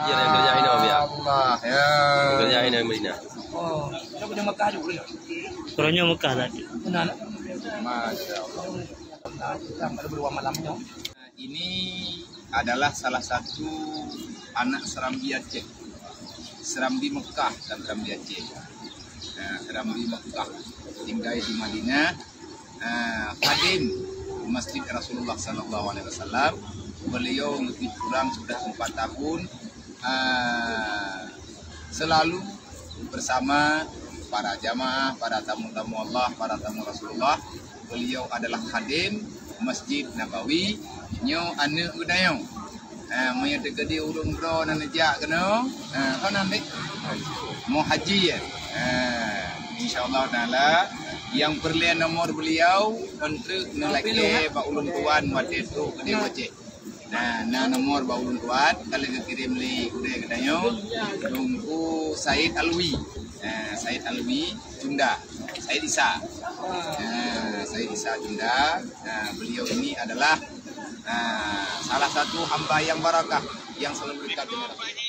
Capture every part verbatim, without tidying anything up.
Ya, yang kerja hina, ya. Allah, ya. Kerja hina Madinah. Oh, kita kena Mekah juga, ya? Kalau nyoe Mekah tadi. Benar, eh? Masya Allah. Kita pada berdua malam nyoe. Ini adalah salah satu anak Serambi Aceh. Serambi Mekah dan Serambi Aceh. Nah, Serambi Mekah. Tinggal di Madinah. Ah, khadim Masjid Rasulullah sallallahu alaihi wasallam. Beliau lebih kurang sudah empat tahun, ah, selalu bersama para jamaah, para tamu-tamu Allah, para tamu Rasulullah. Beliau adalah khadim Masjid Nabawi. Nyoe aneuk geutanyoe. Ha, meunyoe teukeudi ureueng droe na neujak keunoe, ha, kon nan deh? Mo haji, ya? Ha, insya Allah Taala, nyang peureulèe nomor beliau, eunteuk neulakèe bak ulôn tuan watèe trok keudéh u Aceh. Nah, na nomor bak ulôn tuan, ka lheueh geukirém lé gurèe geutanyoe, Teungku Said Alwi. Ha, Said Alwi Cunda, Said Isa. Ha, Said Isa Cunda. Ha, beliau ini adalah Ah, salah satu hamba yang barakah yang selalu dekat dengan Rasulullah.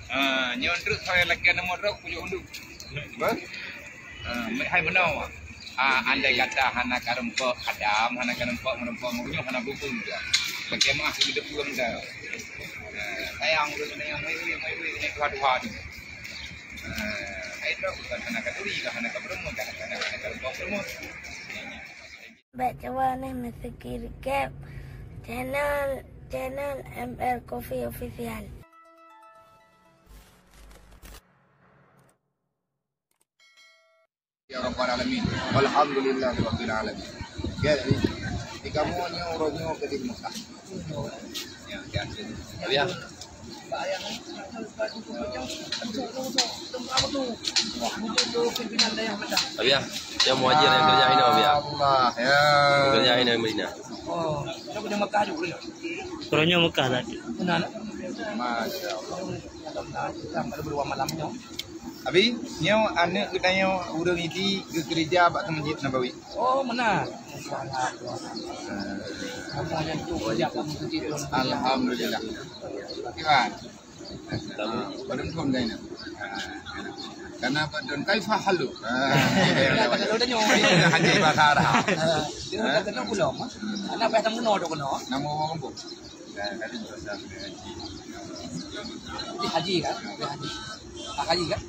Ah, nyoe treuk saya lagi nomor rok pujuk unduk. Bah? Ah, hai meunoe. Ah, andai kata hana kareumpok Adam, hana kareumpok meureumpok meureunyuh, hana bukon juga. Bagaimana hidup gua muda? Ah, sayang urus sayang, mai ui, mai ui, ini dua-dua ni. Ah, hai trok bukan hana katuri, hana kapeureumeun, hana, hana, hana kareumpok peureumeun. Bèk cuba neh meuseuki recap channel, channel M R Coffee Official. Ya Rabbal Alamin. Walhamdulillahirabbil Alamin. Ya, di, di kamoe nyoe uroe nyoe keudéh Mekah. Ya, ya. Ya. Abi, ya, muhajir yang kerja hina, Abi, ya. Allah, ya. Kerja hina Madinah. Oh, kita punya Mekah juga, ya? Kalau nyoe Mekah tadi. Benar, eh? Masya Allah. Kita pada berdua malam nyoe. Abi, nyoe aneuk geutanyoe ureueng Idi geukeureuja bak Masjid Nabawi. Oh, meunan. Alhamdulillah. Iwan. Padum thôn kaina. Karena padum kaifa halu. Ah, kalau tanya. Haji bahasa Arab. Dia kata nak pulang, ah. Anak payah tamu no dok no. Nama orang kampung? Dia haji kan? Dia haji. Ah, haji kan?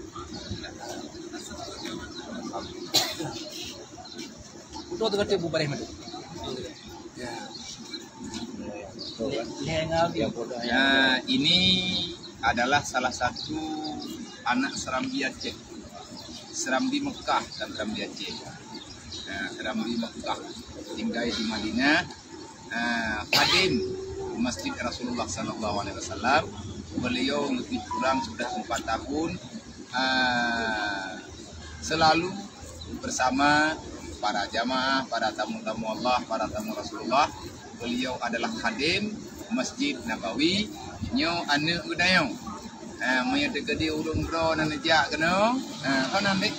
Betul tu kata Abu Bareh Madu. Ya. Nah, ini adalah salah satu anak Serambi Aceh. Serambi Mekah dan Serambi Aceh. Nah, Serambi Mekah tinggal di Madinah. Ah, khadim Masjid Rasulullah sallallahu alaihi wasallam. Beliau lebih kurang sudah empat tahun, ah, selalu bersama para jamaah, para tamu-tamu Allah, para tamu Rasulullah. Beliau adalah khadim Masjid Nabawi. Nyoe aneuk geutanyoe. Ha, meunyoe teukeudi ureueng droe na neujak keunoe, ha, kon nan deh?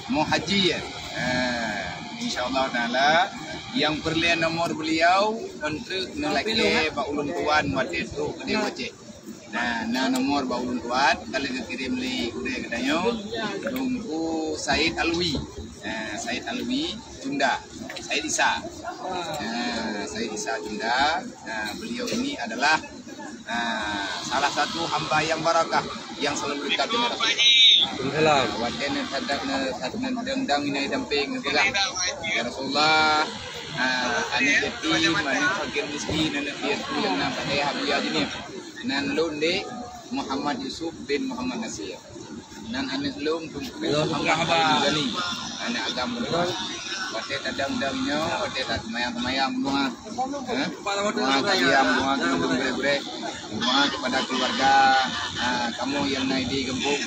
Mo haji, ya? Ha, insya Allah Taala, nyang peureulèe nomor beliau, eunteuk neulakèe bak ulôn tuan watèe trok keudéh u Aceh. Nah, na nomor bak ulôn tuan, ka lheueh geukirém lé gurèe geutanyoe, Teungku Said Alwi. Ha, Said Alwi Cunda, Said Isa. Ha, Said Isa Cunda. Nah, beliau ini adalah, ah, salah satu hamba yang barakah yang selalu dekat dengan Rasulullah. Salam. Watèe neusadang, neusadang, neudang, neudampéng, neupeugah, "Ya Rasulullah, ah, aneuk yatim, aneuk fakir miskin, aneuk piatu nyang na padé hak beuja jinih. Nan lôn dek Muhammad Yusuf bin Muhammad Nasir." Nan aneuk lôn Teungku Muhammad Abdul Ghani, aneuk agam lôn. Watèe tadang-dang nyoe, watèe taseumayang-seumayang, bunga. Ha? Bunga kalian, bunga keuneuk gurèe-gurèe. Bunga kepada keluarga, ha, kamoe nyang na di gampông.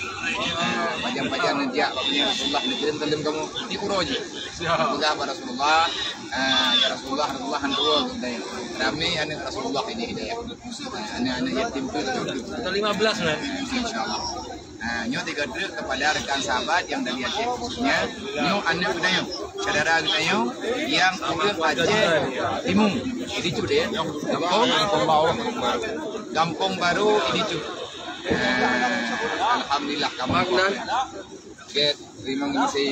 Ha, pajan-pajan neujak bak Rasulullah, neukirém saleuem kamoe. Di uroe jih. Peugah bak Rasulullah, ha, "Ya Rasulullah, Rasulullah han tuwoe." Ramé aneuk Rasulullah ini hidayah. Ha, aneuk-aneuk yatim tu. Tanggal lima belas, kan? Insya Allah. Ha, nyoe tiga truk kepada rekan sahabat yang dari Aceh khususnya. Nyoe aneuk geutanyoe, syedara geutanyoe yang ureueng Aceh Timu. Jadi tu dia. Gampông. Gampông Barô Idi Choo. Eh, alhamdulillah, kamoe. Mak, nah. Gét, terima kasih.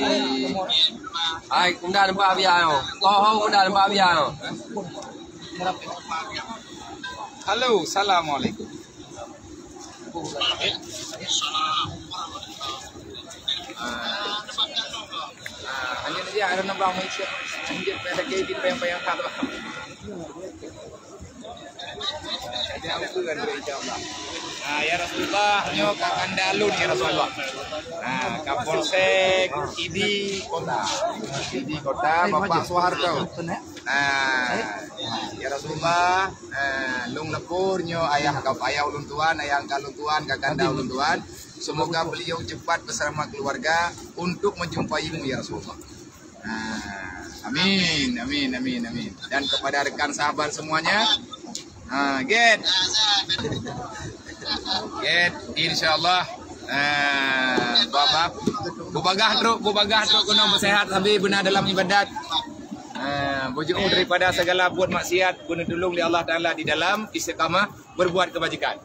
Hai, unda nampak biar nyoe. Oh, oh, unda nampak biar nyoe. Halo, assalamualaikum. Ah, ah, hanya dia ada nambah macam, hanya pada ke di payang-payang tak. Nah, ya Rasulullah, nyoe ka kanda lôn, ya Rasulullah. Nah, Kapolsek Idi Kota. Idi Kota, Bapak Soeharto. Nah, ya Rasulullah, nah, lôn leubur nyoe ayah ka, ayah ulôn tuan, ayah angkat ulôn tuan, ka kanda ulôn tuan. Semoga beliau cepat bersama keluarga untuk menjumpaimu, ya Rasulullah. Ah, amin, amin, amin, amin. Dan kepada rekan sahabat semuanya, ah, gét. Gét, insyaallah. Ah, bab-bab. Bubagah trok, bubagah trok keunoe beusehat sabe beuna dalam ibadat. Ah, beujiôh daripada segala buet maksiat, geuneutulông lé Allah Taala di dalam istiqamah berbuat kebajikan.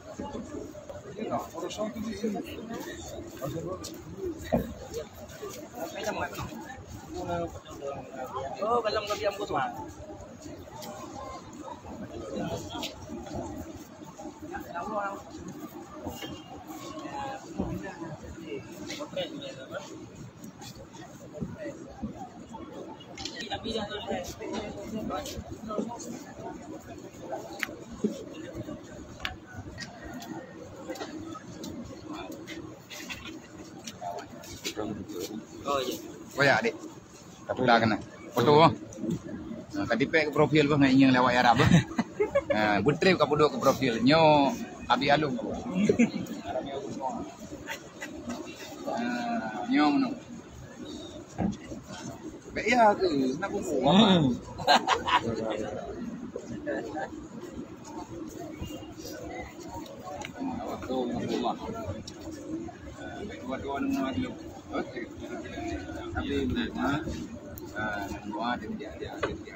Oh, ya. Oh, ya, adik. Kapula kena. Foto, oh. Nah, ka tipék ke profil bah, ngai ingat lewat Arab bah. Nah, beutrip ka peuduek ke profil. Nyoe Abi Alung. Nah, nyoe meunoe. Bèk ya ke? Nak buku apa? Hmm. Dua-dua nama dulu. Okey. Tapi, ha? Ah, dua dia, dia, dia, dia.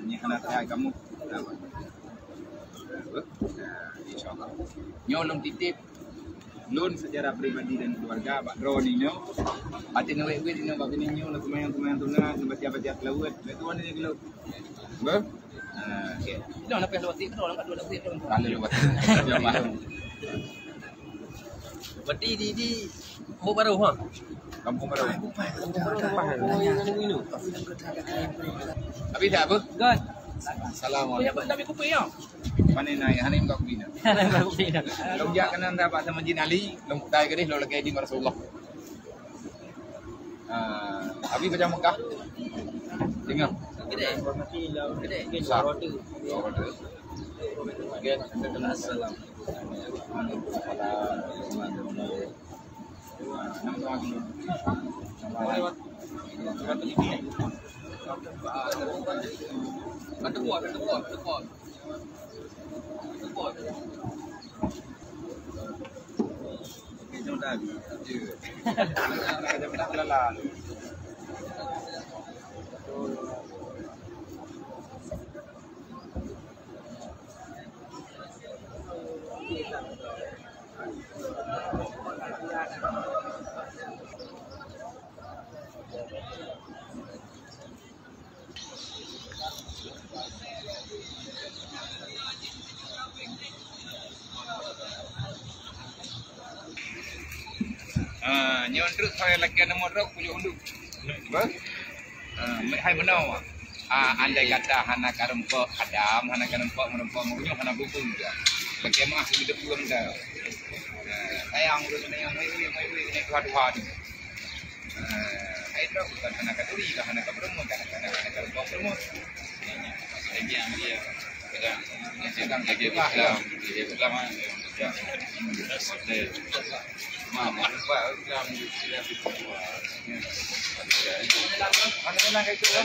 Ni hana saya kamu. Nah, insyaallah. Nyoe lôn titip, lôn secara pribadi dan keluarga bak droeneuh nyoe. Até neuwet-wet nyoe bak binéh nyoe, lôn seumayang-seumayang sunat, lôn baca-baca seulaweuet. Lôn tuan ni dulu. Beuh? Ah, okey. Dah lapeh lewat sini, dah lambat dua lapeh. Kalau lewat sini. Berarti di, di Kampung Baru, ha? Kampung Baru. Kampung Baru. Habis dah apa? Kan. Assalamualaikum. Tapi kupi ya. Mana naik? Hana buka kupi dah. Hana buka kupi dah. Lôn jak keunan dah bak Masjid Ali, lôn kutai ke deh, lôn lagèe di Rasulullah. Ah, Abi baca Mekah. Dengar. Gede. Gede. Besar. Dua roda. Okey. Assalamualaikum. Ah, nyoe trok saya lagi nomor trok pujuk unduk. Bah? Ah, hai meunoe. Ah, andai kata hana kareumpok Adam, hana kareumpok meureumpok meureunyuh, hana bubung juga. Bagaimana hidup belum dah? Ah, sayang urus ni yang mai mai mai ni tuha-tuha ni. Eh, hai trok bukan hana katuri lah, hana kapeureumeun, hana, hana, hana kapeureumeun. Lagi yang dia, kadang, lagi Islam, lagi Islam, ah. Ya. Eh, ma, ma, ma, Islam, Islam. Mana, mana kayak itu, kan?